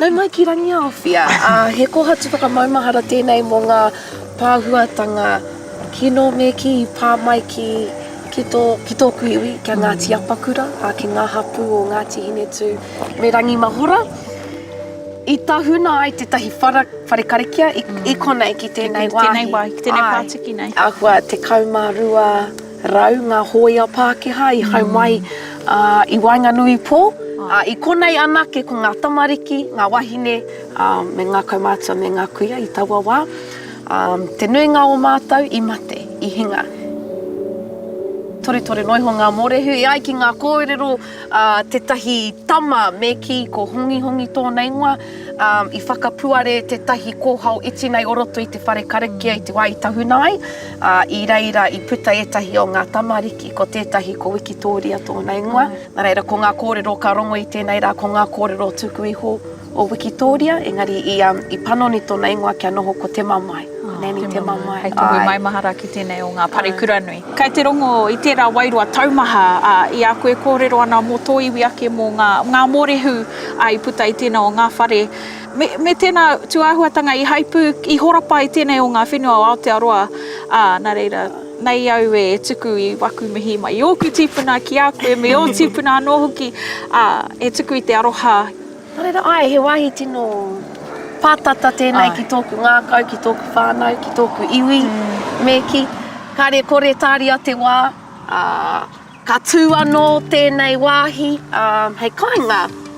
Nau mai ki Rangiaowhia, ā, he kōhatu whakamaumahara tēnei mō ngā pāhuatanga kino me kī i pā mai ki, ki tō, ki tōku iwi, ki a Ngāti Apakura, ā, ki ngā hapū o Ngāti Hinetū me Rangimahora. I tahuna ai tētahi whara, whare karakia i, i konei ki tēnei wāhi. Ki tēnei wāhi, ki tēnei pātiki nei. Āhua 12 ngā hōia Pākehā i hau mai i waenganui pō. I konei anake ko ngā tamariki, ngā wahine, me ngā kaumātua me ngā kuia i taua wā. Te nuinga o mātou i mate, i hinga. Toretore noa iho ngā mōrehu. E ai ki ngā kōrero a tētahi tama me kī ko Hongihongi tōna ingoa, i whakapuare tētahi kōhao iti nei o roto i te whare karakia i te wā i tahuna ai. Ā, i reira i puta ētahi o ngā tamariki, ko tētahi ko Wikitōria tōna ingoa. Nā reira, ko ngā kōrero ka rongo i tēnei rā, ko ngā kōrero tuku iho o Wikitōria, engari i, i panoni tōna ingoa kia noho ko Te Mamae, ko Nanny Te Mamae. Hei tohu maumahara ki tēnei o ngā parekura nui. Kei te rongo i tērā wairua taumaha, ā, i a koe kōrero ana mō tō iwi ake, mō ngā, ngā mōrehu, ā, i puta i tēnā o ngā whare. Me, me tēnā tūāhuatanga i haipū, i horapa i tēnei o ngā whenua o Aotearoa, ā, nā reira, nei au e tuku i waku mihi mai i ōku tīpuna ki a koe me ō tīpuna anō hoki, ā, e tuku i te aroha. Nā reira, āe, he wāhi tino pātata tēnei ki tōku ngākau, ki tōku whānau, ki tōku iwi, me kī, kāre kore tāria te wā, ā, Ka tū anō tēnei wāhi hei kāinga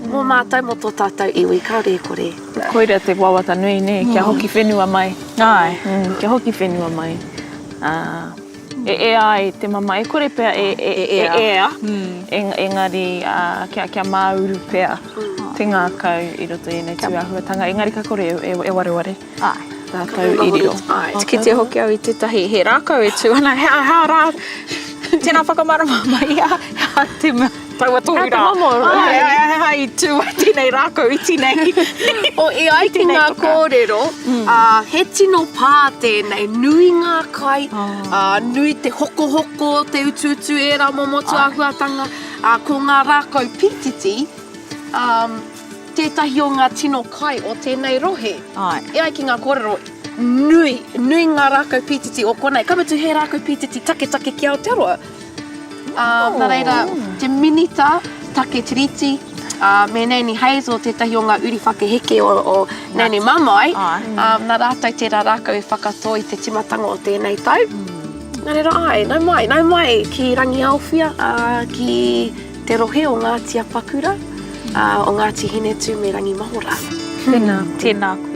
mō mātou, mō tō tātou iwi, kāore e kore. Koira te wawata nui, nē, kia hoki whenua mai. Āe. Kia hoki whenua mai. Ā, e ea ai te mamae, e kore pea e ea, engari kia māuru pea te ngākau i roto i ēnei tūāhuatanga, engari ka kore e wareware. Āe. Rātou i riro. Āe. Kite hoki au i tētahi, he rākau e tū ana, he aha rā, tēnā whakamārama mai, he aha te mea, taua tohu rā. He aha te momo? Āe, he aha i tū ai tēnei rākau iti nei. O, e ai ki ngā kōrero, he tino pā tēnei, nui ngā kai, nui te hokohoko, te utuutu, ērā momo tūāhuatanga, ko ngā rākau pītiti, Tētahi o ngā tino kai o tēnei rohe. Āe. E ai ki ngā kōrero, nui, nui ngā rākau pītiti o konei. Ka mutu he rākau pītiti taketake ki Aotearoa. Ā, nā reira, te minita take tiriti, ā, me Nanny Hazel tētahi o ngā uri whakaheke o, o Nanny Mamae, ā, nā rātou tērā rākau i whakatō i te timatanga o tēnei tau. Nā reira, āe, nau mai, nau mai ki Rangiaowhia, ā, ki Te rohe o Ngāti Apakura, ā, o Ngāti Hinetū me Rangimahora. Tēnā koe. Tēnā koe.